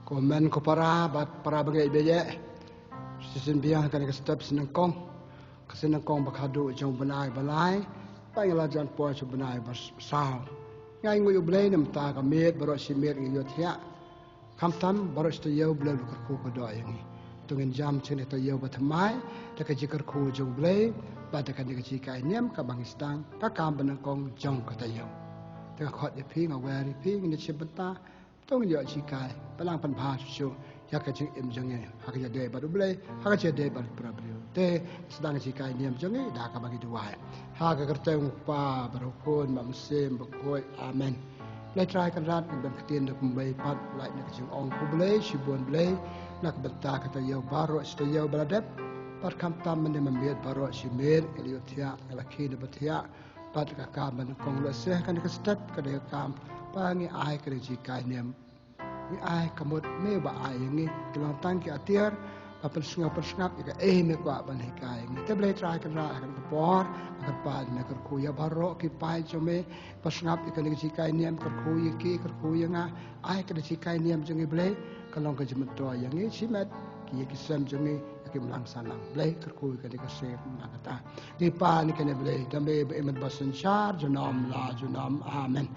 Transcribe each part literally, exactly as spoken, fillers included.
Ko hynmen ko para bad para bangeit baieit, shisien biang ha kane ka step sien nyngkong, ka sien nyngkong ba khatduh jong u bnai ba lai, ba ngi la jan poi sha u bnai ba saw. Ngi ai nguh ïa u Blei namar ka miet baroh shi miet ngi ïohthiah. Khamtam baroh shi taïew u Blei u kyrkhu kyrdoh ïa ngi. To ngin jam sha kane ka taïew ba thymmai da ka jingkyrkhu jong u Blei bad da kane ka jinghikai niam kaba ngi sdang, ka kam ba nyngkong jong ka taïew. Te nga khot ïa phi, nga wer ïa phi, ngin ïa shim bynta. To ngin ïoh jinghikai, pynlang pynbha shuh shuh ïa ka jingim jong ngi ha ka jingïadei bad u Blei, ha ka jingïadei bad para briew. Te sdang jinghikai niam jong ngi da kaba ngi duwai. Ha ka kyrteng u Kpa bad u Khun bad u Mynsiem Bakhuid. Amen. Blei Trai Kynrad, ngi ban ktien da kumba pat, lait na ka jingong khublei shibun Blei na ka bynta ka taïew baroh shi taïew ba la dep. Bad khamtam mynne mynmiet baroh shi miet ngi la ïohthiah, ngi la khie na ba thiah. Bad ka kam ba nyngkong lehse ha kane ka step ka dei ka kam ba ngi ai ka jinghikai niam. Ngi ai ka mut me ba ai ïa ngi, ki long tang ki atiar ba pynsngap pynsngap ïa kaei me kwah ban hikai ïa ngi. Te Blei Trai Kynrad, ha kane ka por, ha kane ka por me kyrkhu ïa baroh ki paid jong me, pynsngap ïa kane ka jinghikai niam, kyrkhu ïa ki, kyrkhu ïa nga. Ai ka jinghikai niam jong ngi Blei ka long ka jingmyntoi ïa ngi shimet, ki ïing ki sem jong ngi, ïa ki imlang sahlang. Blei kyrkhu ïa kane ka sien na kata. Ngi pan ïa kane Blei da me ba im bad ba synshar junom la junom. Amen.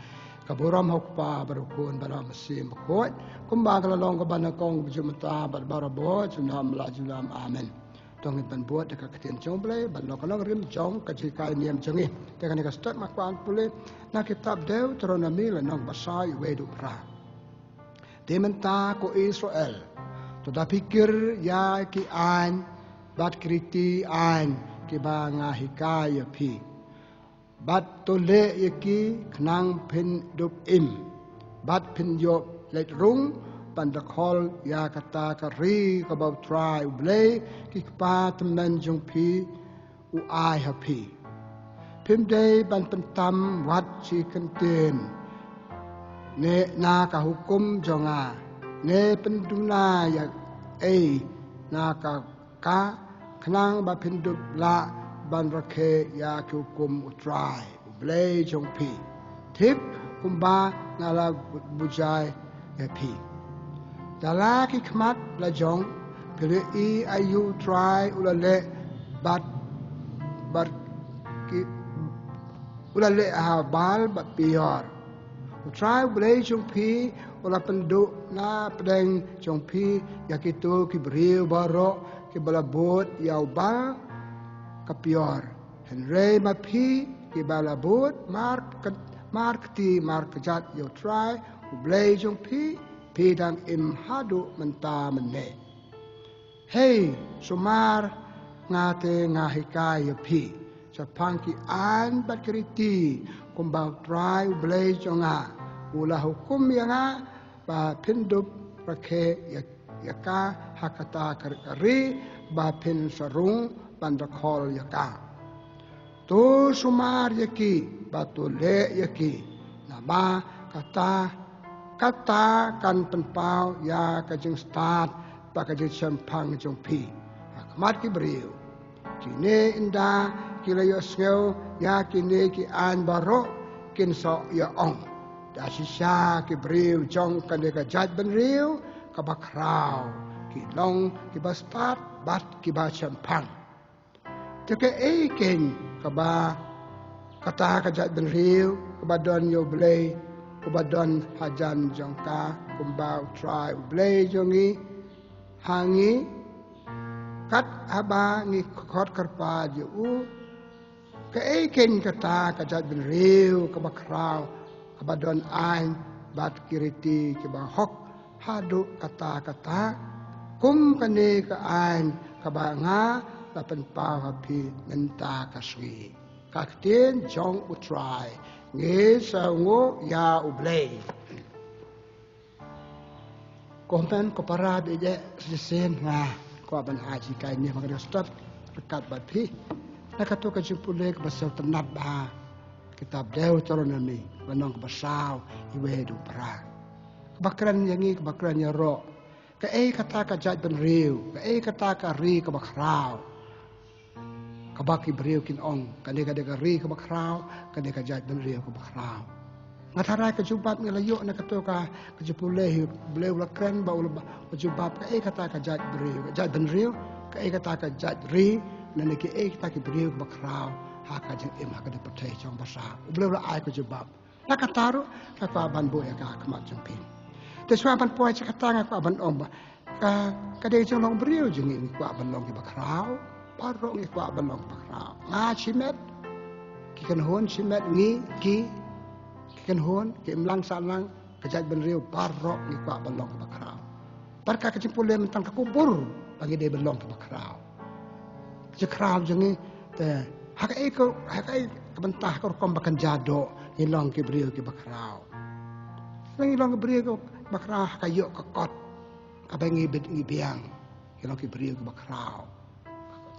Ka burom ha u Kpa bad u Khun bad u Mynsiem Bakhuid, kumba ka la long kaba nyngkong, kaba ju mynta bad barabor junom la junom. Amen. To ngin ban bud da ka ktien jong u Blei ban long ka nongrim jong ka jinghikai niam jong ngi. Te kane ka step nga kwah pule na kitab Deuteronomi lynnong ba saw, iwei haduh phra. Te mynta ko Israel, to da phikir ïa ki aiñ bad ki riti aiñ kiba nga hikai ïa phi, bad to leh ïa ki khnang phin dup im, bad phin ïoh leit rung ban dkhot ïa kata ka ri kaba U Trai U Blei ki kpa tymmen jong phi u ai ha phi. Phim dei ban pyntam wat shi kyntien ne na ka hukum jong nga, ne pynduna ïa ei na ka ka, khnang ba phin dup lah ban rakhe ïa ki hukum U Trai U Blei jong phi, thik kumba nga la bujai ïa phi. Da la ki khmat la jong, phi la ïohi aïu U Trai u la leh bad, bad ki, u la leh ha Baal bad Peor. U Trai U Blei jong phi u la pynduh na pdeng jong phi ïa kito ki briew baroh kiba la bud ïa u Baal ka Peor. Hynrei ma phi kiba la bud mar ka, mar kti mar kjat ïa U Trai U Blei jong phi, phi dang im haduh mynta mynne. Hei, sumar nga te nga hikai ïa phi shaphang ki aiñ bad ki riti kumba U Trai U Blei jong nga u la hukum ïa nga ba phin dup rakhe ïa, ïa ka ha kata ka ri ba phin sa rung ban dkhot ïa ka. To sumar ïa ki bad to leh ïa ki, naba kata, kata kan pynpaw ïa ka jingstad bad ka jingshemphang jong phi ha khmat ki briew. Kine ynda ki la ïohsngew ïa kine ki aiñ baroh kin sa ïa ong, da shisha ki briew jong kane ka jaitbynriew kaba khraw ki long kiba stad bad kiba shemphang. Te kaei keiñ kaba kata ka jaitbynriew kaba don ïa U Blei, kaba don hajan jong ka, kumba U Trai U Blei jong ngi ha ngi, kat haba ngi khot kyrpad ïa u? Kaei keiñ kata ka jaitbynriew kaba khraw, kaba don aiñ bad ki riti kiba hok haduh katta katta, kum kane ka aiñ kaba nga la pynpaw ha phi mynta ka sngi. Ka ktien jong U Trai. Ngi sngewnguh ïa U Blei. Ko hynmen ko para, bad ïa shisien nga kwah ban ai jinghikai niam ha kane ka step ryngkat bad phi na kato ka jingpule kaba sngewtynnat bha, kitab Deuteronomi, lynnong kaba saw, iwei haduh phra. Kaba kren ïa ngi, kaba kren ïaroh kaei kata ka jaitbynriew, kaei kata ka ri kaba khraw, kaba ki briew kin ong, kane ka dei ka ri kaba khraw, kane ka jaitbynriew kaba khraw. Nga tharai ka jubab ngi la ïoh na kato ka, ka jingpule hi, Blei u la kren ba u la ba, u jubab kaei kata ka jaitbynriew, ka jaitbynriew, kaei kata ka jaitri, ne kaei kata ki briew kiba khraw ha ka jingim ha kane ka pyrthei jong ba sah. U Blei u la ai ka jubab. Na kata ruh nga kwah ban buh ïa ka ha khmat jong phi. Te shuwa ban poi sha kata nga kwah ban ong ba ka, ka dei jinglong briew jong ngi, ngi kwah ban long kiba khraw. Baroh ngi kwah ban long kiba khraw. Nga shimet, ki kynhun shimet, ngi, ki, ki kynhun, ki imlang sahlang, ka jaitbynriew, baroh ngi kwah ban long kiba khraw. Bad ka, ka jingpule mynta ka kubur ba ngi dei ban long kiba khraw. Ka jingkhraw jong ngi, te, ha kaei ka, ha kaei ka bynta, ha ka rukom ba kynja doh ngi long ki briew kiba khraw. Ngi long ki briew kiba khraw ha ka ïoh ka kot kaba ngi bit ngi biang, ngi long ki briew kiba khraw.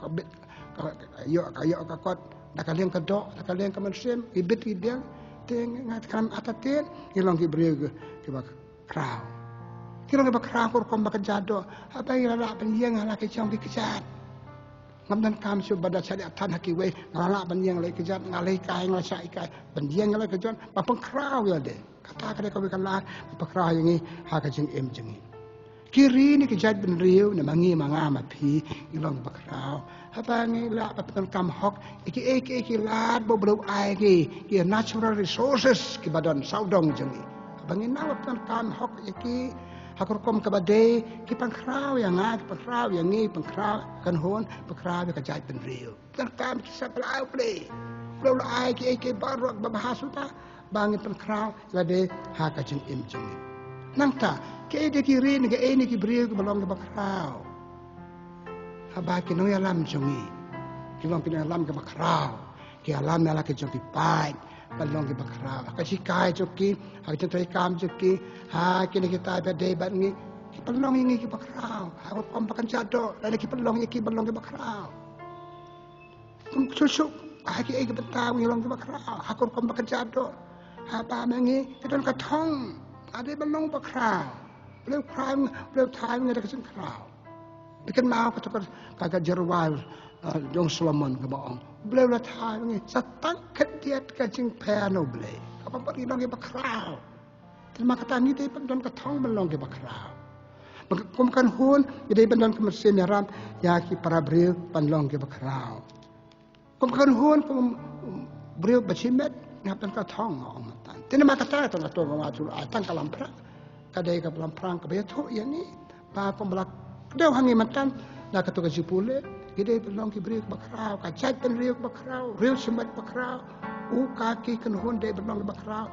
Ka bit, ka, ka ïoh, ka ïoh ka kot da ka liang ka doh, da ka liang ka mynsiem, ngi bit ngi biang. Te nga khlem artatien, ngi long ki briew ki, kiba khraw. Ki long kiba khraw ha ka rukom ba kynja doh. Haba ngi la lah ban ïeng ha la ki jong ki kjat, ngam donkam shuh ba da shah ïathan ha kiwei, nga la lah ban ïeng ha la ki kjat, nga la hikai, nga la shah hikai, ban ïeng ha la ki kjat, ba pynkhraw ïa lade. Kata ka dei kawei ka lad ba pynkhraw ïa ngi ha ka jingim jong ngi. Ki ri ne ki jaitbynriew, ne ma ngi ma nga ma phi, ngi long kiba khraw haba ngi lah ban pyndonkam hok ïa kiei kiei ki lad ba u Blei u ai ngi, ki natural resources kiba don sawdong jong ngi. Haba ngi nang ban pyndonkam hok ïa ki ha ka rukom kaba dei, ki pynkhraw ïa nga, ki pynkhraw ïa ngi, pynkhraw ka kynhun, pynkhraw ïa ka jaitbynriew. Pyndonkam ki sa ba la ai u Blei. U Blei u la ai kiei kiei baroh ba bha suda ba ngin pynkhraw lade ha ka jingim jong ngi. Nangta, kiei de ki ri ne kiei ne ki briew kiba long kiba khraw? Haba ki nongïalam jong ngi ki long ki nongïalam kiba khraw, ki ïalam ïa la ki jong ki paid ban long kiba khraw. Ha ka jinghikai jong ki, ha ka jingtrei kam jong ki, ha kine kita ba dei bad ngi, ki pynlong ïa ngi kiba khraw. Ha ka rukom ba kynja doh, lane ki pynlong ïa ki ban long kiba khraw. Kum shuh shuh ha kiei ki bynta ngi long kiba khraw, ha ka rukom ba kynja doh. Haba ma ngi ki don ka thong, nga dei ban long ba khraw. U Blei u khraw, u Blei u thaw ïa ngi da ka jingkhraw. Phi kynmaw kato ka, ka, ka jingrwai, eh, jong Solomon kaba ong, u Blei u la thaw ïa ngi sa tang khyndiat ka jingpher na u Blei, kaba bun ngi long kiba khraw. Te namar kata ngi dei ban don ka thong ban long kiba khraw. Ba kum ka kynhun ngi dei ban don ka mynsiem ïarap ïa ki para briew ban long kiba khraw. Kum ka kynhun, kum, um, briew ba shimet, ngi hap ban ka thong, nga ong mynta. Te namar kata, tang katto katne, tang ka lamphrang ka dei ka lamphrang kaba ïathuh ïa ngi ba kumba la kdew ha ngi mynta na kato ka jingpule, ngi dei ban long ki briew kiba khraw, ka jaitbynriew kiba khraw, riew shimet ba khraw, u ka ki kynhun dei ban long kiba khraw.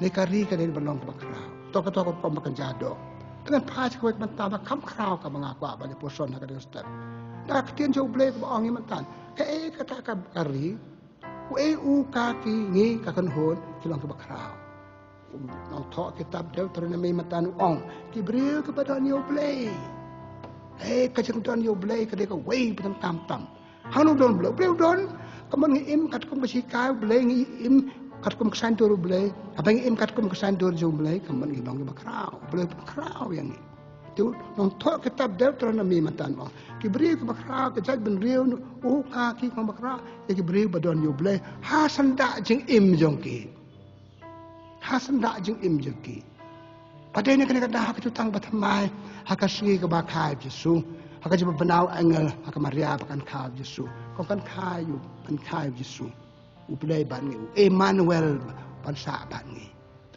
Ne ka ri ka dei ban long kaba khraw. To ka, to ka rukom ba kynja doh. Te ngan phai sha kawei ka bynta ba kham khraw kaba nga kwah ban ïa pyrshang ha ka dei step. Da ka ktien jong u Blei kaba ong ïa mynta, kaei kata ka, ka ri, uei u ka ki ngi ka kynhun ki long kiba khraw. Nongthoh kitab Deuteronomy mynta u ong, ki briew kiba don ïa u Blei. Hei, ka jingdon ïa u Blei ka dei kawei ba tam tam. Hangno don u Blei? U Blei u don. Ka mut ngi im katkum ka shikai u Blei, ngi im katkum ka saiñdur u Blei. Haba ngi im katkum ka saiñdur jong u Blei, ka mut ngi long kiba khraw. U Blei u pynkhraw ïa ngi. Te u nongthoh kitab Deuteronomy mynta u ong, ki briew kiba khraw, ka jaitbynriew, u ka ki kiba khraw, ïa ki briew ba don ïa u Blei ha syndah jingim jong ki. Ha syndah jingim jong ki. Ba dei na kane ka daw, ha ka jutang ba thymmai, ha ka sngi kaba kha ïa u Jisu, ha ka jingpynbna u angel ha ka Maria ba kan kha ïa u Jisu. Kum kan kha ïa u, kan kha ïa u Jisu. U Blei bad ngi, u Emmanuel, ban sah bad ngi.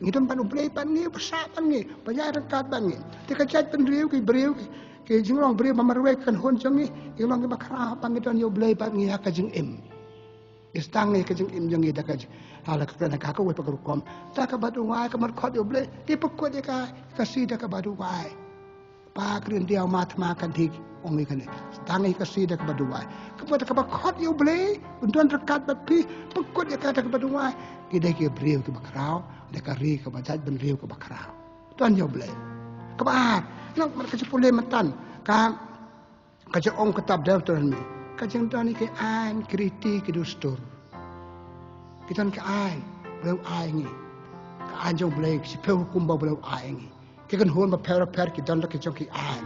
Ngi don bad u Blei bad ngi, ba sah bad ngi, ba ïaid ryngkat bad ngi. Te ka jaitbynriew, ki briew, ki, ki jinglong briew ba marwei, ka kynhun jong ngi, ngi long kiba khraw ba ngi don ïa u Blei bad ngi ha ka jingim. Ngi sdang ïa ka jingim jong ngi da ka jing, ha la ka kren ha kawei pat ka rukom. Da kaba duwai, ka mut khot ïa u Blei, ngi pynkut ïa ka, ka shi da kaba duwai. Ba kren diaw ma thma kan dik, ong ïa kane. Sdang ïa ka shi da kaba duwai. Ka mut da kaba khot ïa u Blei un don ryngkat bad phi, pynkut ïa ka da kaba duwai. Ngi dei ki briew kiba khraw, da ka ri kaba, jaitbynriew kaba khraw. Don ïa u Blei. Kaba ar, nang ka jingpule mynta ka Ka jingong kitab Deuteronomy, ka jingdon ïa ki aiñ, ki riti, ki dustur. Ki don ki aiñ ba u Blei u ai ngi. Ka aiñ jong u Blei, ki shiphew hukum ba u Blei u ai ngi. Ki kynhun bapher bapher ki don la ki jong ki aiñ.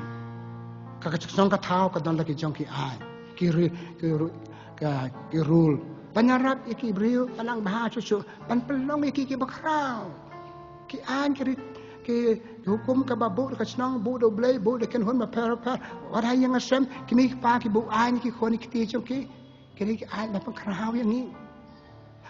Ka, ka jingsngew ka thaw ka don la ki jong ki aiñ. Ki ri, ki ru, ka, ki rule. Ban ïarap ïa ki briew, ban nang bha shuh shuh, ban pynlong ïa ki kiba khraw. Ki aiñ ki rit, ki hukum kaba buh da ka shnong, buh da U Blei, buh da ki kynhun bapher bapher, wat ha ïing ha sem, ki mei ki pa ki buh aiñ ki khun ki kti jong ki. Kine ki aiñ ba pynkhraw ïa ngi.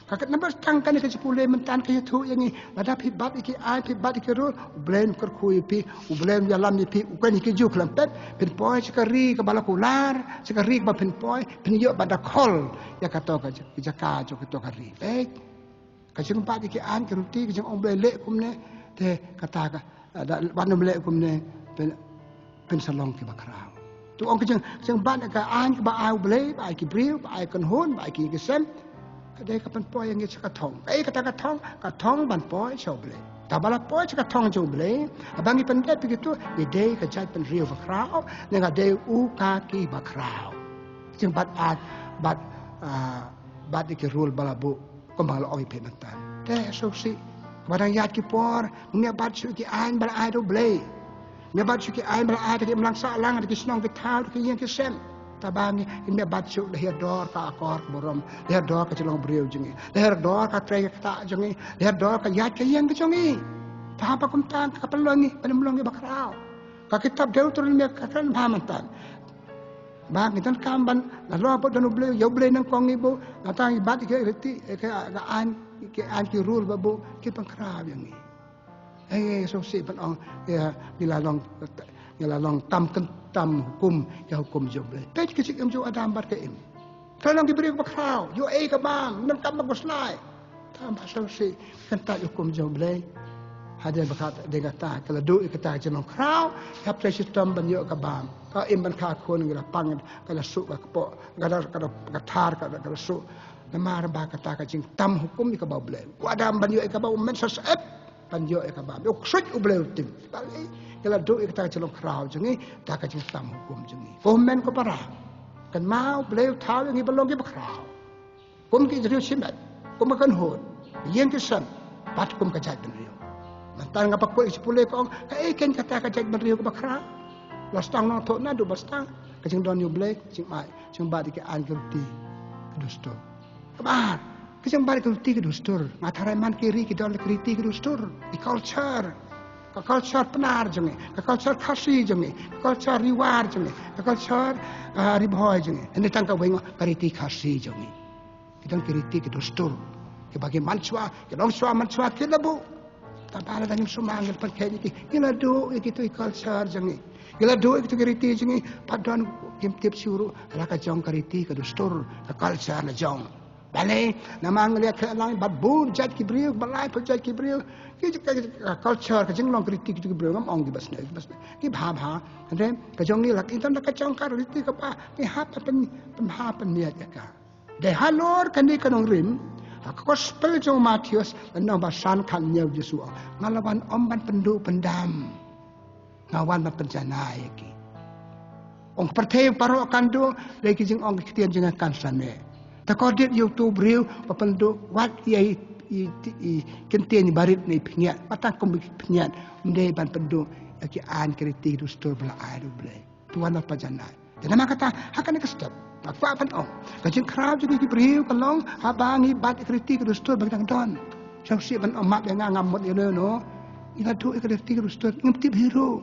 Ka kat number tang kane ka jingpule mynta ka ïathuh ïa ngi. Lada phi bat ïa ki aiñ, phi bat ïa ki rule, U Blei un kyrkhu ïa phi, U Blei un ïalam ïa phi, u kren ïa ki ju khlem pep, phin poi sha ka ri kaba la kular, sha ka ri kaba phin poi, phin ïoh ban da khol ïa kato ka jaka jong kato ka ri. Peit. Ka jingbat ïa ki aiñ ki ruti, ka jingong Blei leh kumne, te kata ka, eh, da, ban ym leh kumne, pyn, pynsa long kiba khraw. To ong ka jing, jingbat ïa ka aiñ kaba ai U Blei, ba ai ki briew, ba ai kynhun, ba ai ki ïing ki sem. Ka dei ka pynpoi ïa ngi sha ka thong. Kaei kata ka thong, ka thong ban poi sha U Blei. Te haba la poi sha ka thong jong U Blei, haba ngi pyndep ïa kito, ngi dei ka jaitbynriew bakhraw, ne nga dei u ka ki bakhraw. Jingbat aiñ, bat, ah, bat ïa ki rule ba la buh. Kumba la ong ïa phi mynta. Te sngewsih. Kaba dang ïaid ki por, ngim ïa bat shuh ki aiñ ba la ai da U Blei. Ngim ïa bat shuh ki aiñ ba la ai da ki imlang sahlang, da ki shnong ki thaw, da ki ïing ki sem. Te ba ngi, ngim ïa bat shuh, da hiar dor ka akor ka burom, da hiar dor ka jinglong briew jong ngi, da hiar dor ka trei ka ktah jong ngi, da hiar dor ka ïaid ka ïeng ka jong ngi. Te haba kumta ka pynlong ngi, ban ym long ngi bakhraw. Ka kitab Deuteronomi ka kren bha mynta. Ba ngi donkam ban, la lor ba don U Blei, ïa U Blei nyngkong ngi buh, nangta ngi bat ki riti, ki, ki aiñ, ki aiñ ki rule ba buh, ki pynkhraw ïa ngi. Ei, sngewsih ban ong, ïa, ngi la long, ngi la long tam kyn, tam hukum, ïa hukum jong U Blei. Peit ka jingim jong u Adam bad ka Im. Ka long ki briew bakhraw, ïoh ei ka bam, nang kam ba khuslai. Tang ba sngewsih, kyntait ïa hukum jong U Blei. Hadien ba kat, dei kata, ka la duh ïa kata ka jinglong khraw, hap trei shitom ban ïoh ka bam. Ka Im ban kha khun, ka la pang, ka la suh, ka kpoh, ka la, ka la, ka thar, ka la, ka la suh. Namar ba kata ka jingtam hukum ïa kaba U Blei. U Adam ban ïoh ïa kaba u men sa sep, ban ïoh ïa ka bam. Ïoh ksuid U Blei u tim. Balei, ka la duh ïa kata ka jinglong khraw jong ngi, kata ka jingtam hukum jong ngi. Ko hynmen ko para. Kynmaw U Blei u thaw ïa ngi ban long ki bakhraw. Kum ki briew shimet, kum ka kynhun, ïing ki sem, bad kum ka jaitbynriew. Mynta nga pyrkhat ïa u pule ka ong, kaei keiñ kata ka jaitbynriew kaba khraw. La sdang nongthoh naduh ba sdang, ka jingdon ïa U Blei, jingmai, jingbat ïa ki aiñ ki ruti, ki dustur. Kaba ar, ka jingbat ïa ki ruti ki dustur, nga tharai man ki ri ki don la ki riti ki dustur, ki culture. Ka culture Pnar jong ngi, ka culture Khasi jong ngi, ka culture Ri War jong ngi, ka culture, ah, Ri Bhoi jong ngi. Hynrei tang kawei nga, ka riti Khasi jong ngi. Ki don ki riti ki dustur. Kiba ki man shuwa, ki long shuwa man shuwa ki la buh. Tang ba lada ngim sumar ngin pynkhein ïa ki. Ngi la duh ïa kito ki culture jong ngi. Ngi la duh ïa kito ki riti jong ngi. Pat don kim tip shuh ruh la ka jong ka riti ka dustur, ka culture la jong. Balei, namar ngi la khleh lang bad bun jait ki briew, ba laiphew jait ki briew. Ki, ka, ka, ka culture, ka jinglong ki riti ki briew, ngam ong kiba sniew, kiba sniew. Ki bha bha. Hynrei ka jong ngi la, ki don la ka jong ka riti kaba, ki hap pyn, pyn hap pynmiat ïa ka. Dei halor kane ka nongrim, ha ka gospel jong u Mathaios, lynnong ba san khat hynñiew Jisu u ong, nga la wan ym ban pynduh pyndam. Nga wan ban pynjanai ïa ki. Ong pyrthei baroh kan duh, dei ki jingong ki ktien jong nga kan sa neh. Te kordit ïa uto u briew, ba pynduh wat ïa i, i, i, ktien barit ne i pynïaid, ba tang kum i pynïaid, ym dei ban pynduh ïa ki aiñ ki riti ki dustur ba la ai da U Blei. To wan ban pynjanai. Te namar kata, ha kane ka step, nga kwah ban ong, ka jingkhraw jong ki briew ka long, haba ngi bat ïa ki riti ki dustur ba ki dang don. Sngewsih ban ong map ïa nga, ngam mut ïa no no. Ngi la duh ïa ki riti ki dustur, ngim tip hi ruh.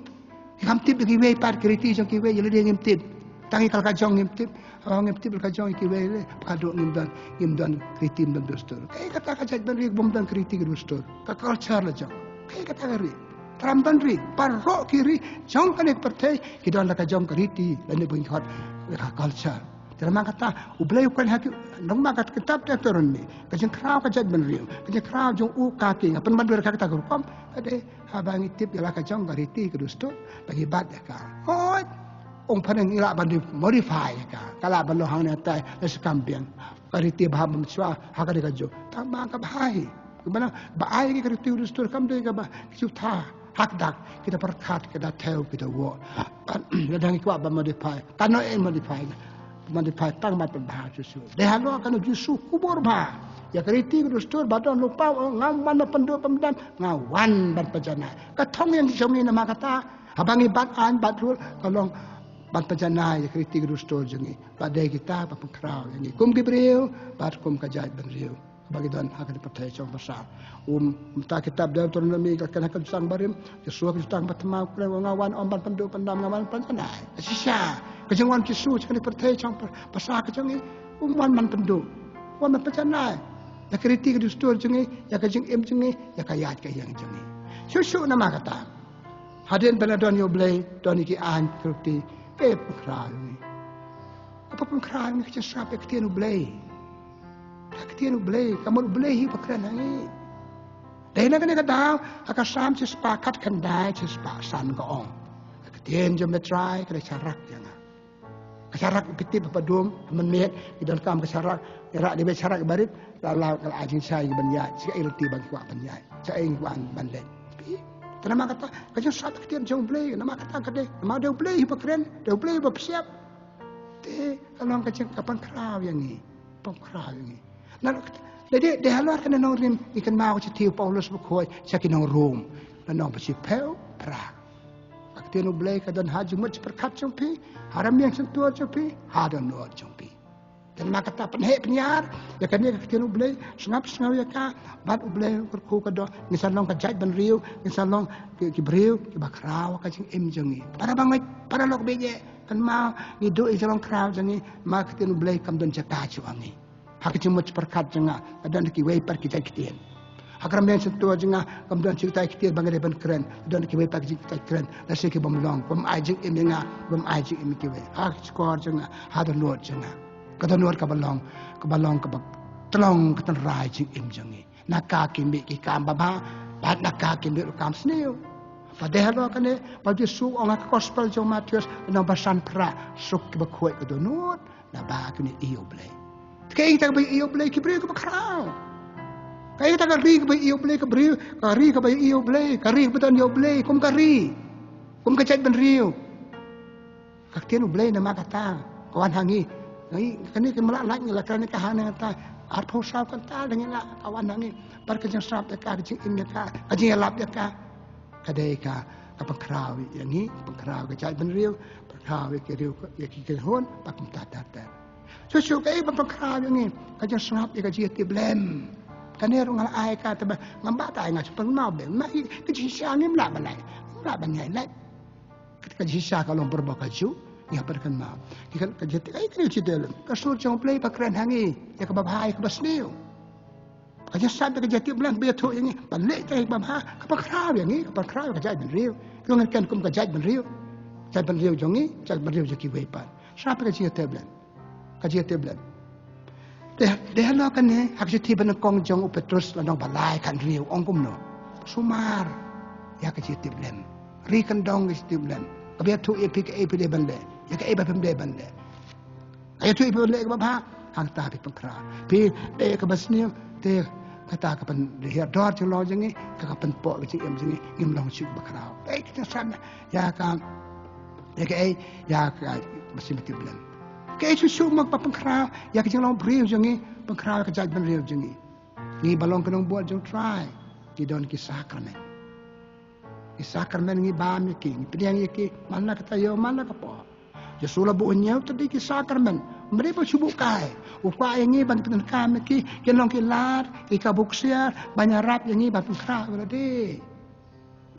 Ki kham tip ïa kiwei pat ki riti jong kiwei, ïa lade ngim tip. Tang ïa ka la ka jong ngim tip. Haba ngim tip la ka jong ïa kiwei leh, ba ka duh ngim don, ngim don ki riti, ngim don dustur. Kaei kata ka jaitbynriew bym don ki riti ki dustur. Ka culture la jong. Kaei kata ka ri. Tram don ri, baroh ki ri jong kane ka pyrthei ki don la ka jong ka riti, lane ba ngi khot la ka culture. Te namar kata, U Blei u kren ha ki, namar kata ka kitab Deuteronomi, ka jingkhraw ka jaitbynriew, ka jingkhraw jong u ka ki, nga pynban dur ka kata ka rukom, ka dei, haba ngi tip ïa la ka jong ka riti ka dustur, ba ngi bat ïa ka. Hooid, ong pynban ngi lah ban modify ïa ka, ka lah ban long hangne tai, la shi kam biang. Ka riti ba ha bym shuwa, ha ka dei ka jong. Tang ba ka bha hi. Kumba na, ba ai ki ka riti ka dustur kam dei kaba, ki shu tha, hakdak, kita pyrkhat, kita thew, kita wok. Lada ngi kwah ban modify. Kano eh modify. Modify tang ba pynbha shuh shuh. Dei halor kano Jisu kubur bha. Ïa ka riti ka dustur ba don lypa, oh, ngam wan ban pynduh pyndam, nga wan ban pynjanai. Ka thong ïa ngi jong ngi namar kata, haba ngi bat aiñ bat rule, ka long ban pynjanai ïa ka riti ka dustur jong ngi. Ba dei kita ba pynkhraw ïa ngi kum ki briew, bad kum ka jaitbynriew. ba ki don ha ka pyrthei shong pasar. Um, mynta kitab Deuteronomi ka kane ka jutang barim, Joshua ka jutang bathymmai, u kren u ong nga wan ym ban pynduh pyndam, nga wan pynjanai. Shisha, ka jingwan Jisu sha kane ka pyrthei shong pasar ka jong ngi, um wan ban pynduh, wan ban pynjanai ïa ka riti ka dustur jong ngi, ïa ka jingim jong ngi, ïa ka ïaid ka ïeng jong ngi. Shuh shuh namar kata, hadien ba la don ïa U Blei, don ïa ki aiñ ki riti, ka pynkhraw ïa ngi. Ka pynkhraw ïa ngi ka jingsngap ïa ka ktien U Blei. Ka ktien U Blei, ka mut U Blei hi ba kren ha ngi. Dei na kane ka daw, ha ka Salm shispah khatkhyndai, shispah san ka ong, ka ktien jong me Trai ka dei sharak ïa nga. Ka sharak, phi tip, ha ba dum mynmiet ngi donkam ka sharak, ngi rah dei ba sharak barit, la la ka la ai jingshai ngi ban ïaid, sha ei lynti ba ngi kwah ban ïaid, sha ei ngi kwah ban leit. Te namar kata ka jingsngap ïa ka ktien jong U Blei, namar kata ka dei, namar dei U Blei hi ba kren, dei U Blei hi ba pynshep. Te ka long ka jing, ka pynkhraw ïa ngi, pynkhraw ïa ngi. Na, dei, dei, dei halor kane ka nongrim ngi kynmaw ka shithi u Paulus bakhuid sha ki nong Rom, lynnong ba shiphew phra. Ka ktien U Blei ka don ha jingmut jingpyrkhat jong phi, ha ramiang shyntur jong phi, ha dohnud jong phi. Te namar kata pynheh pynïar ïa kane ka ktien U Blei, sngap sngew ïa ka, bad U Blei u kyrkhu ka don, ngin sa long ka jaitbynriew, ngin sa long ki, ki briew kiba khraw ha ka jingim jong ngi. Para bangeit, para lok baieit, kynmaw ngi duh ïa ka jinglong khraw jong ngi, namar ka ktien U Blei kam don jaka shuh ha ngi. Ha ka jingmut jingpyrkhat jong nga, ka don kiwei pat ki jait ktien. Ha ka ramiang shyntur jong nga, kam don shi katai ktien ba nga dei ban kren, ka don kiwei pat ki jait kren, lehse ki bym long, bym ai jingim ïa nga, bym ai jingim ïa kiwei. Ha ka shkor jong nga, ha dohnud jong nga, ka dohnud kaba long, kaba long kaba tyllong ka tynrai jingim jong ngi. Na ka ki mih ki kam babha, bad na ka ki mih ruh kam sniew. Bad dei halor kane ba U Jisu u ong ha ka gospel jong u Mathaios, lynnong ba san phra, suk kiba khuid ka dohnud, naba kin ïohi ïa U Blei. Te kaei kata kaba ïohi ïa U Blei? Ki briew kiba khraw. Kaei kata ka ri kaba ïohi ïa U Blei? Ka briew, ka ri kaba ïohi ïa U Blei, ka ri kaba don ïa U Blei kum ka ri, kum ka jaitbynriew. Ka ktien U Blei namar kata ka wan ha ngi. Ngi, kane ka mrad lait ngi la kren ïa ka hangne, kata arphew saw kynta lei ngi la, ka wan ha ngi. Bad ka jingsngap ïa ka, ka jingim ïa ka, ka jingïalap ïa ka, ka dei ka, ka pynkhraw ïa ngi, pynkhraw ïa ka jaitbynriew, pynkhraw ïa ki riew, ïa ki kynhun, bad kumta ter ter. Shuh shuh kaei ba pynkhraw ïa ngi? Ka jingsngap ïa ka jingïatiplem. Kane ruh nga la ai ka, te ba ngam bata ai, nga shu pynmaw beit, ma hi ka jingshisha ngim lah ban ai, ngim lah ban ai lait. Ka jingshisha ka long barabor kajuh, ngi hap ban kynmaw. Ki ka, ka jingïatiplem, ai, kane ka jingïatiplem, ka sur jong U Blei ba kren ha ngi ïa kaba bha, ïa kaba sniew. Ka jingsngap ïa ka jingïatiplem ba ïathuh ïa ngi ban leh ïa kaba bha, ka pynkhraw ïa ngi, ka pynkhraw ïa ka jaitbynriew. Ki ong ngi kren kum ka jaitbynriew, jaitbynriew jong ngi, jaitbynriew jong kiwei pat. Sngap ïa ka jingïatiplem, ka jingïatiplem. Te, te halor kane, ha ka shithi ba nyngkong jong u Petrus, lynnong ba lai, khathynriew, ong kumno? Sumar ïa ka jingïatiplem. Ri kyndong ka jingïatiplem. Kaba ïathuh ïa phi kaei phi dei ban leh, ïa kaei ba phim dei ban leh. Ka ïathuh ïa phi ban leh kaba bha, hangta phi pynkhraw. Phi leh kaba sniew, te kata ka pynhiar dor jinglong jong ngi, ka, ka pynpoh ka jingim jong ngi, ngim long shuh ba khraw. Ei, kita san ïa ka, ïa kaei, ïa ka, ba sniew, ba ïatiplem. Kaei shuh shuh mo kaba pynkhraw ïa ka jinglong briew jong ngi, pynkhraw ïa ka jaitbynriew jong ngi. Ngi ba long ki nongbud jong U Trai, ngi don ki sakramen. Ki sakramen ngi bam ïa ki, ngi pdiang ïa ki man la ka taïew man la ka por. Jisu la buh hynñiew tylli ki sakramen, ym dei ba shu buh kai. U kwah ïa ngi ban pyndonkam ïa ki, kin long ki lad, ki kabu ksiar ban ïarap ïa ngi ban pynkhraw ïa lade.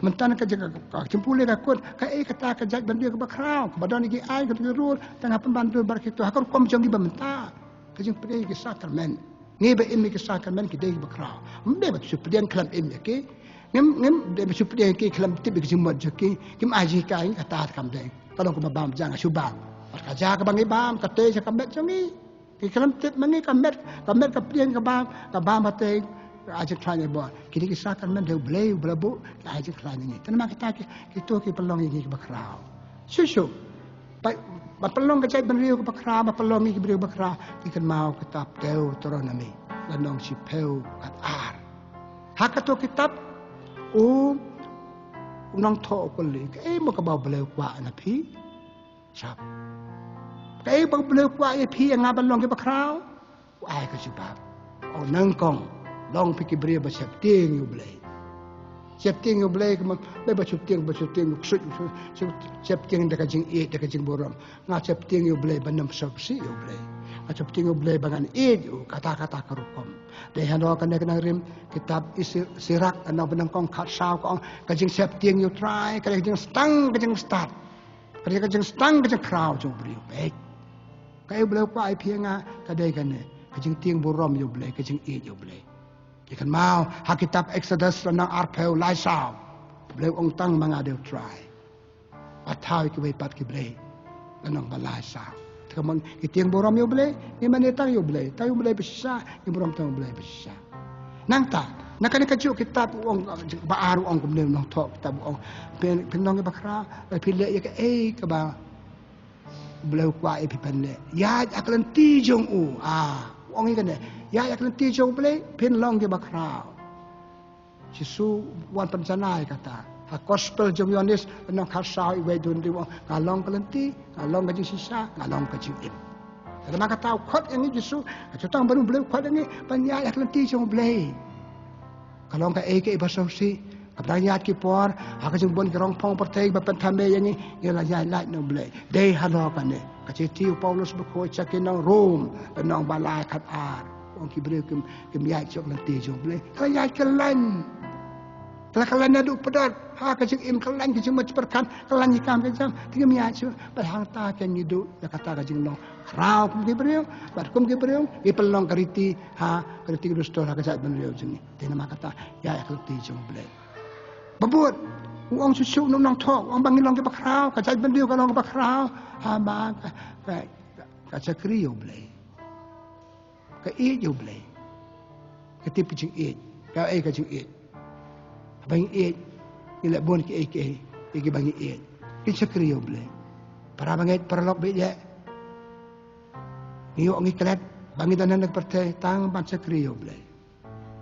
Mynta na ka jing, ka, ka jingpule ka kut, kaei kata ka jaitbynriew kaba khraw, kaba don ïa ki aiñ, ka don ki rul, tang ha pynban dur bad kito, ha ka rukom jong ngi ba mynta. Ka jingpdiang ïa ki sakramen. Ngi ba im ïa ki sakramen ki dei kiba khraw. Ym dei ba shu pdiang khlem im ïa ki. Ngim, ngim dei ba shu pdiang ïa ki khlem tip ïa ki jingmut jong ki. Kim ai jinghikai, kata kam dei. Ka long kaba bam jang, shu bam. Bad ka jaka ba ngi bam, ka tei sha ka met jong ngi. Ki khlem tip ma ngi, ka met, ka met ka pdiang ka bam, ka bam ba tei, ka ai jingkhlaiñ ïa bor. Kine ki sakramen dei U Blei uba la buh, ka ai jingkhlaiñ ïa ngi. Te namar kita ki, kito ki pynlong ïa ngi kiba khraw. Shuh shuh. Ba, ba pynlong ka jaitbynriew kaba khraw, ba pynlong ngi ki briew ba khraw, ngi kynmaw kitab Deuteronomi, lynnong shiphew khatar. Ha kato kitab, u, u nongthoh u kylli, kaei mo kaba U Blei u kwah na phi? Sngap. Kaei ba U Blei u kwah ïa phi ïa nga ban long kiba khraw? U ai ka jubab. U ong nyngkong, long phi ki briew ba sheptieng ïa U Blei. Sheptieng ïa U Blei kumno? Ba sheptieng, ba sheptieng, ba sheptieng da ka jingïeit, da ka jingburom. Nga sheptieng ïa U Blei ban ym sngewsih ïa U Blei. Nga sheptieng ïa U Blei ba ngan ïeit ïa u, kata kata ka rukom. Dei halor kane ka nongrim kitab Isi-, Sirak, nong banyngkong khatsaw ka ong, ka jingsheptieng ïa U Trai ka dei ka jingstad, ka jingstad. Ka dei ka jingstad, ka jingkhraw jong u briew. Peit. Kaei U Blei u kwah ïa phi nga, ka dei kane, ka jingtieng burom ïa U Blei, ka jingïeit ïa U Blei. Ïa kynmaw ha kitab Exodus lynnong arphew, lai saw. U Blei u ong, tang ma nga dei U Trai. Wat thaw ïa kiwei pat ki blei. Lynnong ba lai saw. Te kumno ngi tieng burom ïa U Blei? Ngi mane tang ïa U Blei, tang ïa U Blei ba shisha, ngi burom tang ïa U Blei ba shisha. Nangta, na kane kajuh kitab u ong, ba ar u ong kumne, u nongthoh kitab u ong, phin, phin long kiba khraw, phin leh ïa kaei kaba U Blei u kwah ïa phi ban leh. Ïaid ha ka lynti jong u. Ah, u ong ïa kane. Ïaid ha ka lynti jong U Blei, phin long kiba khraw. Jisu u wan pynjanai kata. Ha gospel jong u Ïoannis, lynnong khatsaw, wei dun di u ong, nga long ka lynti, nga long ka jingshisha, nga long ka jingim. Te namar kata u khot ïa ngi Jisu, ka jutang ban U Blei u khot ïa ngi ban ïaid ha ka lynti jong U Blei. Ka long kaei kaei ba sngewsih. Kaba dang ïaid ki por, ha ka jingbun ki rong phong pyrthei ba pynthame ïa ngi, ngi la ïaid lait na U Blei. Dei halor kane ka shithi u Paulus bakhuid sha ki nong Rom, lynnong ba lai khatar. Ong ki briew kim, kim ïaid shuh lynti jong U Blei. Ka la ïaid kyllaiñ. Ka la kyllaiñ naduh pdeng. Ha ka jingim kyllaiñ, ka jingmut jingpyrkhat, kyllaiñ ki kam ki jam. Te kim ïaid shuh, bad hangta kein ngi duh ïa kata ka jinglong khraw kum ki briew, bad kum ki briew ngi pynlong ka riti, ha ka riti ka dustur, ha ka jaitbynriew jong ngi. Te namar kata, ïaid ha ka lynti jong U Blei. Ba bud, u ong shuh shuh u nongthoh, u ong ba ngi long kiba khraw, ka jaitbynriew ka long kiba khraw, haba ka, ka, ka, ka shakri ïa U Blei. Ka ïeit ïa U Blei. Ka tip ka jingïeit. Kaei ka jingïeit? Haba ngi ïeit, ngi leh bun kiei kiei ïa kiba ngi ïeit. Ki shakri ïa U Blei. Para bangeit, paralok, bad ïa ngi ïoh ngi klet ba ngi don ha kane ka pyrthei tang ban shakri ïa U Blei.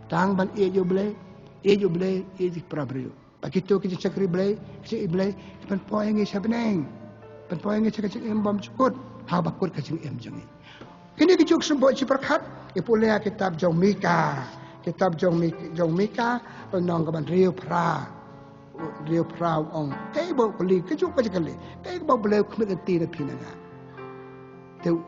Tang ban ïeit ïa U Blei, ïeit ïa U Blei, ïeit ïa ki para briew. Ba kito ki jingshakri Blei, ki jingïeit Blei, ki pynpoi ïa ngi sha bneng. Pynpoi ïa ngi sha ka jingim bymjukut, ha kaba kut ka jingim jong ngi. Kine ki juk symboh jingpyrkhat, ïa pule ha kitab jong Mika. Kitab jong Mik-, jong Mika, lynnong kaba hynriew phra. Hynriew phra u ong, kaei ba u kylli, ka juk ka jingkylli. Kaei kaba U Blei u khmih lynti na phi na nga? Te u,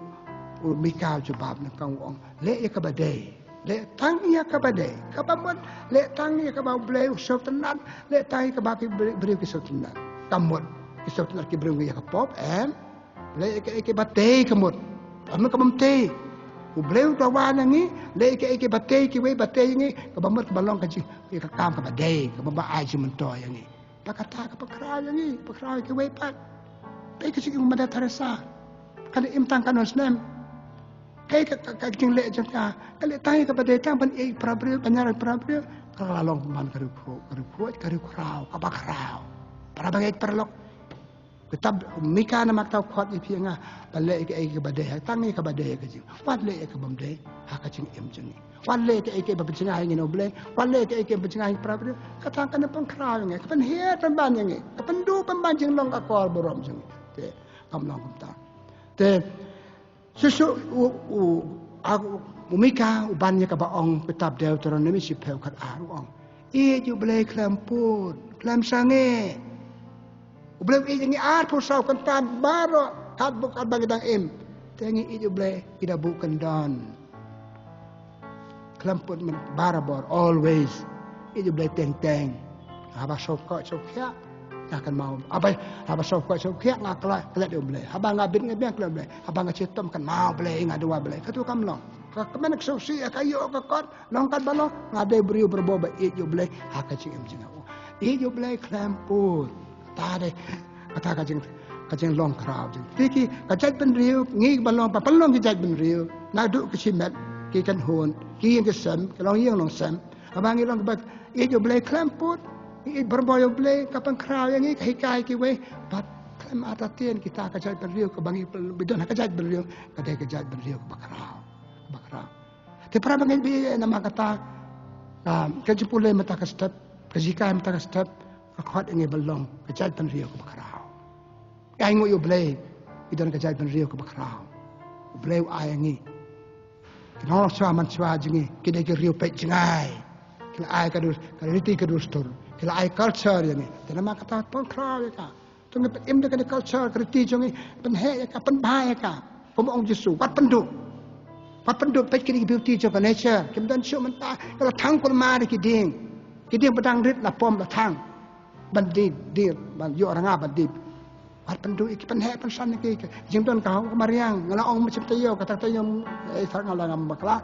u Mika u jubab na ka u ong, leh ïa kaba dei. Leh tang ïa kaba dei, kaba mut, leh tang ïa kaba U Blei u sngewtynnat, leh tang ïa kaba ki briew, briew ki sngewtynnat. Ka mut, ki sngewtynnat ki briew ïa ka pop, em? Leh ïa kaei kaei ba dei ka mut. Ka mut kaba ym dei. U Blei u dawa na ngi, leh ïa kaei kaei ba dei kiwei, ba dei ïa ngi, kaba mut kaba long ka jing, ïa ka kam kaba dei, kaba ai jingmyntoi ïa ngi. Ba kata ka pynkhraw ïa ngi, pynkhraw ïa kiwei pat. Peit ka jingim u Mother Teresa. Ka la im tang katno snem. Kaei ka, ka, ka jingleh jong ka, ka leh tang ïa kaba dei, tang ban ïeit para briew, ban ïarap para briew. Ka la long pynban ka riewkhuid, ka riewkhuid, ka riewkhraw, kaba khraw. Para bangeit, paralok. Kitab Mika namar kata u khot ïa phi nga, ba leh ïa kaei kaba dei, tang ïa kaba dei ka jing. Wat leh ïa kaba ym dei ha ka jingim jong ngi. Wat leh ïa kaei kaei ba pynjngai ïa ngi na U Blei, wat leh ïa kaei kaei ba pynjngai ïa ngi para briew. Ka tang kane pynkhraw ïa ngi, ka pynhiar pynban ïa ngi, ka pynduh pynban jinglong ka kor burom jong ngi. Te kam long kumta. Te shuh shuh u, u, a, u Mika u ban ïa kaba ong kitab Deuteronomi shiphew khatar, u ong, ïeit ïa U Blei khlem pud, khlem sangeh. U Blei u ïeit ïa ngi arphew saw kynta baroh, katba, katba ngi dang im. Te ngi ïeit ïa U Blei, ngi da buh kyndon. Khlem pud, man, barabor, always. Ïeit ïa U Blei teng teng. Haba sngewkhoh sngewkhiah, nga kynmaw. Haba, haba sngewkhoh sngewkhiah, nga klet, klet ïa U Blei. Haba nga bit nga biang, klet ïa U Blei. Haba nga shitom, kynmaw Blei, nga dawa Blei. Katu kam long. Ka, ka mut ka sngewsih, ka ïoh ka kot, long katba long, nga dei briew barabor ba ïeit ïa U Blei ha ka jingim jong nga. Ïeit ïa U Blei khlem pud. Kata dei, kata ka jing, ka jinglong khraw jong ngi. Te ki, ka jaitbynriew, ngi ba long, ba pynlong ki jaitbynriew, naduh ki shimet, ki kynhun, ki ïing ki sem, ki longïing longsem. Haba ngi long kiba ïeit ïa U Blei khlem pud, ngi ïeit barabor ïa U Blei, ka pynkhraw ïa ngi, ka hikai ïa kiwei, bad khlem artatien kita ka jaitbynriew kaba ngi pynbeit don ha ka jaitbynriew, ka dei ka jaitbynriew kaba khraw, kaba khraw. Te para bangeit, bad ïa namar kata, ah, ka jingpule mynta ka step, ka jinghikai mynta ka step, ka khot ïa ngi ban long ka jaitbynriew kaba khraw. Ïa, ainguh ïa U Blei, ngi don ka jaitbynriew kaba khraw. U Blei u ai ïa ngi. Ki nongshuwa manshuwa jong ngi, ki dei ki riew peit jngai. Ki Ki la ai ka dur, ka riti ka dustur. Ki la ai culture ïa ngi. Te namar kata pynkhraw ïa ka. To ngi pyn-im da ka culture ka riti jong ngi, pynheh ïa ka, pynbha ïa ka. Kum ong Jisu, wat pynduh. Wat pynduh, peit kine ki beauty jong ka nature. Kim don shuh mynta, ka la thang kulmar ki dieng. Ki dieng ba dang rit la pom la thang. Ban dih, dih, ban ïoh ranga ban dih. Wat pynduh ïa ki, pynheh pynsan ïa ki, ki jingdon ka, ka mariang, nga la ong mynsiem taïew, kata taïew, eh, thar nga la ngam bakla.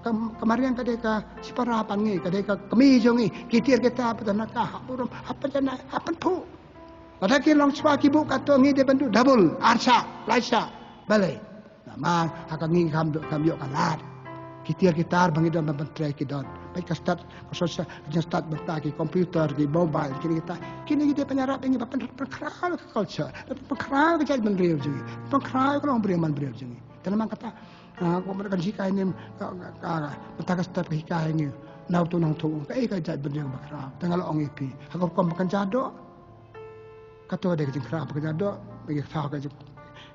Ka, ka mariang ka dei ka shipara ban ngi, ka dei ka kmie jong ngi, ki tiar kita, pyndonkam ka, hap burom, hap pynjanai, hap pynphuh. Lada ki long shwa ki buh kato, ngi dei ban duh double, ar shah, lai shah, balei. Namar ha ka ngi kam dei, kam ïoh ka lad. Ki tiar ki tar ba ngi don ban pyntrei ki don. Peit ka stad, ka social, ka jingstad mynta ki computer, ki mobile, kine kita. Kine ki dei ban ïarap ïa ngi ban pyn-, pynkhraw ka culture, ban pynkhraw ka jaitbynriew jong ngi, pynkhraw ka longbriew manbriew jong ngi. Te namar kata, ah, ko mara kan hikai nim, ka, ka, ka, mynta ka step ka hikai ngi. Nau tu nang tu, kaei ka jaitbynriew ba khraw. Te nga la ong ïa phi. Ha ka rukom ba kynja doh. Kato dei ka jingkhraw ba kynja doh, ba ngi khraw ka jing,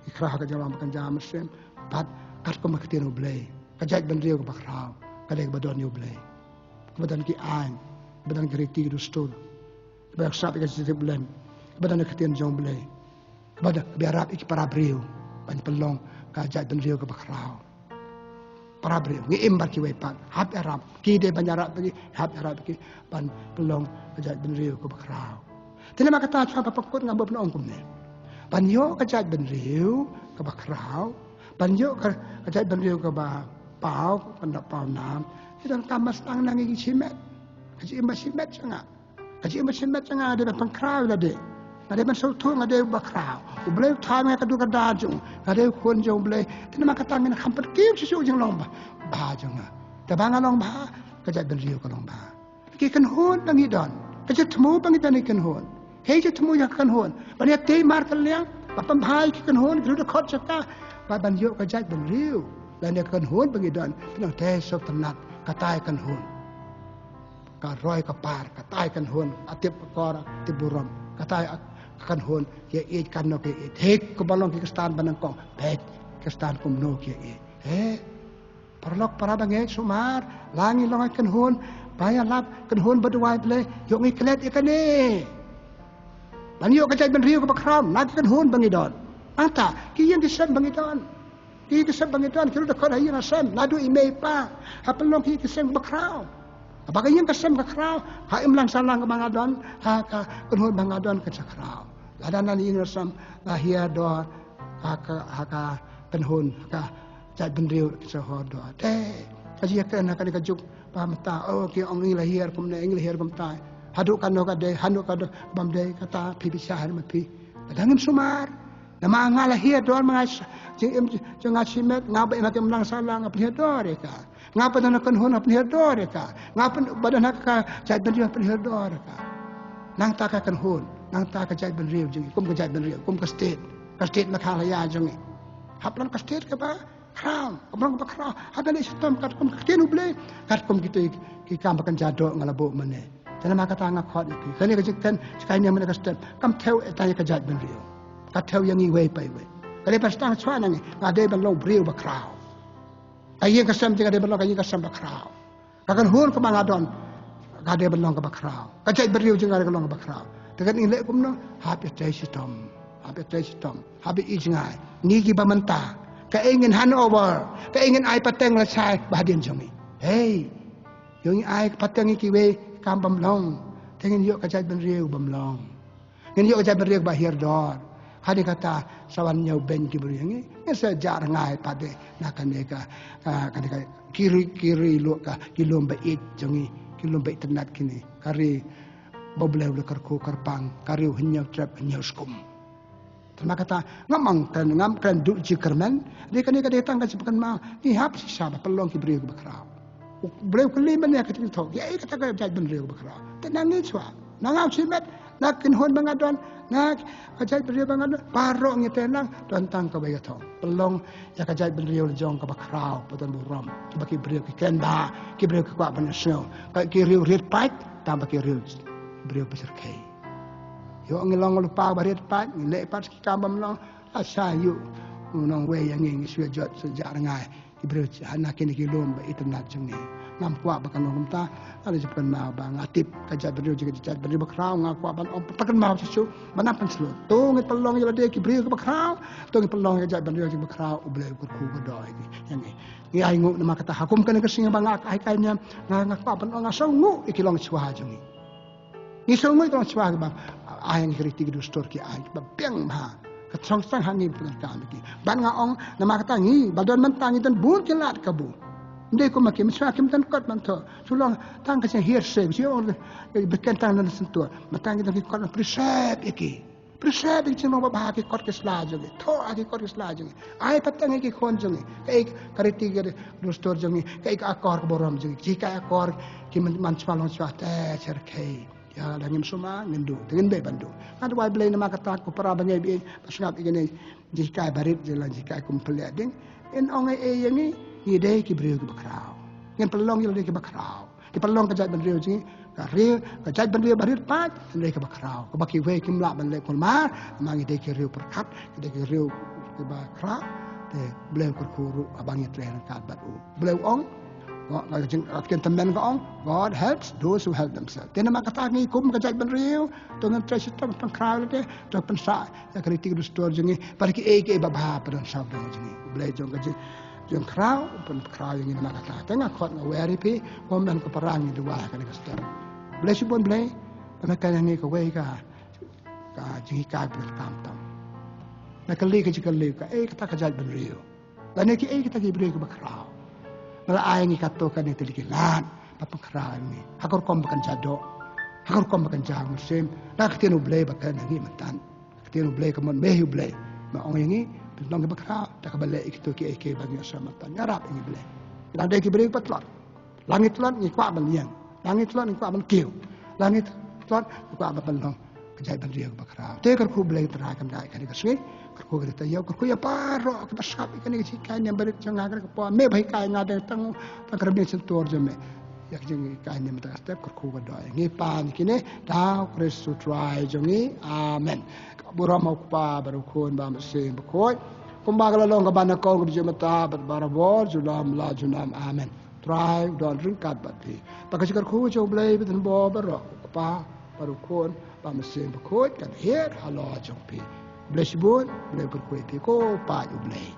ngi khraw ka jinglong ba kynja mynsiem, bad katkum ka ktien U Blei. Ka jaitbynriew kaba khraw, ka dei kaba don ïa U Blei. Kaba don ki aiñ, kaba don ki riti ki dustur, kaba sngap ïa ka jingtip len, kaba don ïa ka ktien jong U Blei, kaba don, kaba ïarap ïa ki para briew ban pynlong ka jaitbynriew kaba khraw. Para briew, ngi im bad kiwei pat. Hap ïarap. Ki dei ban ïarap bad ngi, hap ïarap bad ki ban pynlong ka jaitbynriew kaba khraw. Te namar kata shuwa ba pynkut nga buh pynong kumne. Ban ïoh ka jaitbynriew kaba khraw, ban ïoh ka, ka jaitbynriew kaba paw, kaba paw nam. Ki donkam ban sdang na ngi ki shimet. Ka jingim ba shimet sha nga. Ka jingim ba shimet jong nga dei ban pynkhraw ïa lade. Nga dei ban sngewthuh nga dei uba khraw. U Blei u thaw ïa nga ka dur ka dar jong u. Nga dei u khun jong U Blei. Te namar kata ngin kham pynkiew shuh shuh jinglong ba, ba jong nga. Te ba nga long bha, ka jaitbynriew ka long bha. Ki kynhun ba ngi don. Ka jingthmu ba ngi don ïa ki kynhun. Kaei jingthmu ïa ki kynhun? Ban ïa tei mar kylliang, ba pynbha ïa ki kynhun, ki ruh da khot jaka. Ba ban ïoh ka jaitbynriew. Lane ka kynhun ba ngi don, pynang te sop tynat, katai kynhun. Ka roi ka par, katai kynhun, a tip ka kor, a tip burom, katai a, ka kynhun, ïa ïeit kano ka ïeit. Hei, kumba long ki Khristan ba nyngkong, peit, Khristan kumno ki ïeit. He, paralok para bangeit sumar, la ngi long ki kynhun, ba ïalap, kynhun ba duwai Blei, ïoh ngi klet ïa kane. Ban ïoh ka jaitbynriew kaba khraw, na ki kynhun ba ngi don. Nangta, ki ïing ki sem ba ngi don. Ki ïing ki sem ba ngi don, ki ruh da khot ha ïing ha sem, naduh i mei i pa. Ha pynlong ki ïing ki sem ba khraw. Haba ka ïing ka sem ka khraw, ha imlang sahlang kaba nga don, ha ka kynhun ba nga don kan sa khraw. Lada na ïing na sem, la hiar dor, ha ka, ha ka kynhun, ha ka jaitbynriew kin sa hiar dor. Te, ka jingkren ha kane ka juk, ba mynta, oh, ki ong ngi la hiar kumne, ngi la hiar kumta. Haduh kano ka dei, haduh kano bym dei, kata phi bishar ma phi. Lada ngim sumar. Namar nga la hiar dor ma nga, jingim jong nga shimet, nga ba im ha ka imlang sahlang, nga pynhiar dor ïa ka. Nga ba don ha ka kynhun, nga pynhiar dor ïa ka. Nga pyn-, ba don ha ka jaitbynriew, nga pynhiar dor ïa ka. Nangta ka kynhun, nangta ka jaitbynriew jong ngi, kum ka jaitbynriew, kum ka state. Ka state Meghalaya jong ngi. Hap long ka state kaba khraw, kaba long kaba khraw. Hap ban leh shitom katkum ka ktien U Blei, katkum kita ki kam ba kynja doh nga la buh mynne. Te namar kata nga khot ïa phi. Kane ka jingkren, shi kaei ne mynne ka step, kam thew ïa ka jaitbynriew. Ka thew ïa ngi iwei pa iwei. Ka dei ban sdang shuwa na ngi, nga dei ban long briew ba khraw. Ka ïing ka sem jong nga dei ban long ka ïing ka sem ba khraw. Ka kynhun kaba nga don, ka dei ban long kaba khraw. Ka jaitbynriew jong nga dei ban long kaba khraw. Te kan ngi leh kumno, hap ïa trei shitom. Hap ïa trei shitom. Hap ïa ïeit jngai. Ngi kiba mynta. Kaei ngin hand over. Kaei ngin ai pateng lashai ba hadien jong ngi. Hei. Ïoh ngi ai pateng ïa kiwei kam bym long. Te ngin ïoh ka jaitbynriew bym long. Ngin ïoh ka jaitbynriew ba hiar dor. Hadien kata sa wan ñiew beiñ ki briew ngi. Ngin sa jah rngai pat de na kane ka, ah, kane ka ki ri, ki ri luh ka, ki lum ba ïeit jong ngi, ki lum ba itynnad kine. Ka ri ba U Blei u la kyrkhu kyrpang, ka ri u hynñiew trep hynñiew skum. Te namar kata, ngam ong kren, ngam kren duh jingkyrmen, dei kane ka dei tang ka jingpynkynmaw, ngi hap shisha ba pynlong ki briew kiba khraw. U Blei u kylli mynne ka jingthoh, ïa ei kata ka jaitbynriew kaba khraw. Te na ngi shuwa, na nga u shimet, na kynhun ba nga don, na ka jaitbynriew ba nga don, baroh ngi te nang, don tang kawei ka thong. Pynlong ïa ka jaitbynriew la jong kaba khraw, ba don burom, kiba ki briew ki kren bha, ki briew ki kwah ban ïasngew. Ka ki riew rit paid, tang ba ki riew, briew ba shyrkhei. Ïoh ngi long lypa ba rit paid, ngi leh pat ki kam bym long, lashai ïoh, u nongwei ïa ngi ngi shu ïa jot, shu jah rngai. ki briew hana kine ki lum ba itynnad jong ngi. Ngam kwah ba kan long kumta. Nga la ju kynmaw ba nga tip ka jaitbynriew jong ngi ka jaitbynriew bakhraw, nga kwah ban ong, pynpaw kynmaw shuh shuh, ba nang pynshlur. To ngin pynlong ïa lade ki briew kiba khraw, to ngin pynlong ïa ka jaitbynriew jong ngi bakhraw, U Blei u kyrkhu ka doh ïa ngi. Ngi ai nguh namar kata ha kum kane ka sngi ba nga ai kai niam, nga, nga kwah ban ong, nga sngewnguh ïa ki longshuwa jong ngi. Ngi sngewnguh ïa ki longshuwa kiba ai ïa ngi, ka riti ka dustur ki ai kiba biang bha. Ka song song ha ngi pyndonkam ïa ki. Bad nga ong namar kata ngi ba don mynta ngi don bun ki lad kabu. Ym dei kum ma ki, mynshuwa kim don kot ban thoh. Shu long tang ka jinghiar seng, shu ong beken tang na syntur. Mynta ngi don ki kot ban pynshep ïa ki. Pynshep ïa ki jinglong babha, ki kot ki sla jong ngi. Thoh ïa ki kot ki sla jong ngi. Ai pateng ïa ki khun jong ngi. Kaei ka riti ka dustur jong ngi. Kaei ka akor ka burom jong ngi. Ki, ka akor ki man, man shuwa long shuwa te cherkhei. Ïa, lada ngim sumar ngin duh, te ngin beh ban duh. Nga duwai Blei namar kata ko para bangeit, ba sngap ïa kine jinghikai barit, jinghikai kum pynleh ding. In ong ei ei ïa ngi, ngi dei ki briew kiba khraw. Ngin pynlong ïa lade kiba khraw. Ki pynlong ka jaitbynriew jong ngi, ka riew, ka jaitbynriew barit pat, ngi dei kiba khraw. Kaba kiwei kim lah ban leh kulmar, namar ngi dei ki riew pyrkhat, ngi dei ki riew kiba khraw. Te Blei u kyrkhu ruh haba ngi trei ryngkat bad u. Blei u ong, Nga, nga jing, ka ktien tymmen ka ong, "God helps those who help themselves." Te namar kata ngi kum ka jaitbynriew, to ngin trei shitom pynkhraw lade, to pynsah ïa ka riti ka dustur jong ngi, bad kiei kiei babha ba don sawdong jong ngi. U Blei jong ka jing, jingkhraw, pynkhraw ïa ngi namar kata. Te nga khot nga wer ïa phi, kum don ka para ngi duwai ha kane ka step. Blei shibun Blei, ba me kynnoh ïa ngi kawei ka, ka jinghikai ba tam tam. Me kylli ka jingkylli kaei kata ka jaitbynriew. Lane kiei kita ki briew kiba khraw. Me la ai ngi katto katne tylli ki lad ba pynkhraw ïa ngi. Ha ka rukom ba kan jia doh. Ha ka rukom ba kan jia mynsiem. Na ka ktien U Blei ba kren ha ngi mynta. Ka ktien U Blei ka mon, me hi U Blei. Me ong ïa ngi, pynlong kiba khraw. Da kaba leh ïa kito kiei kiei ba ngi ïohsngew mynta. Ïarap ïa ngi Blei. Lada ki briew kiba tlot. La ngi tlot ngi kwah ban ïeng. La ngi tlot ngi kwah ban kiew. La ngi tlot ngi kwah ban pynlong ka jaitbynriew ba khraw. Te kyrkhu Blei Trai kam dei kane ka sngi. Kyrkhu ka dei ta ïew, kyrkhu ïa baroh kiba sngap ïa kane ka jinghikai niam barit jong nga kane ka por. Me ba hikai nga dei tang, tang ka rymmiang shyntur jong me. Ïa ka jinghikai niam mynta ka step kyrkhu ka doh ïa ngi pan ïa kine. Da U Khrist U Trai jong ngi. Amen. Ka burom ha U Kpa bad U Khun bad U Mynsiem Bakhuid. Kumba ka la long kaba nyngkong, kaba jia mynta bad barabor, junom la junom. Amen. Trai u don ryngkat bad phi. Ba ka jingkyrkhu jong U Blei ba don bor baroh, U Kpa, bad U Khun, bad U Mynsiem Bakhuid kan hiar halor jong phi. Blei shibun, Blei kyrkhu ïa phi ko paid U Blei.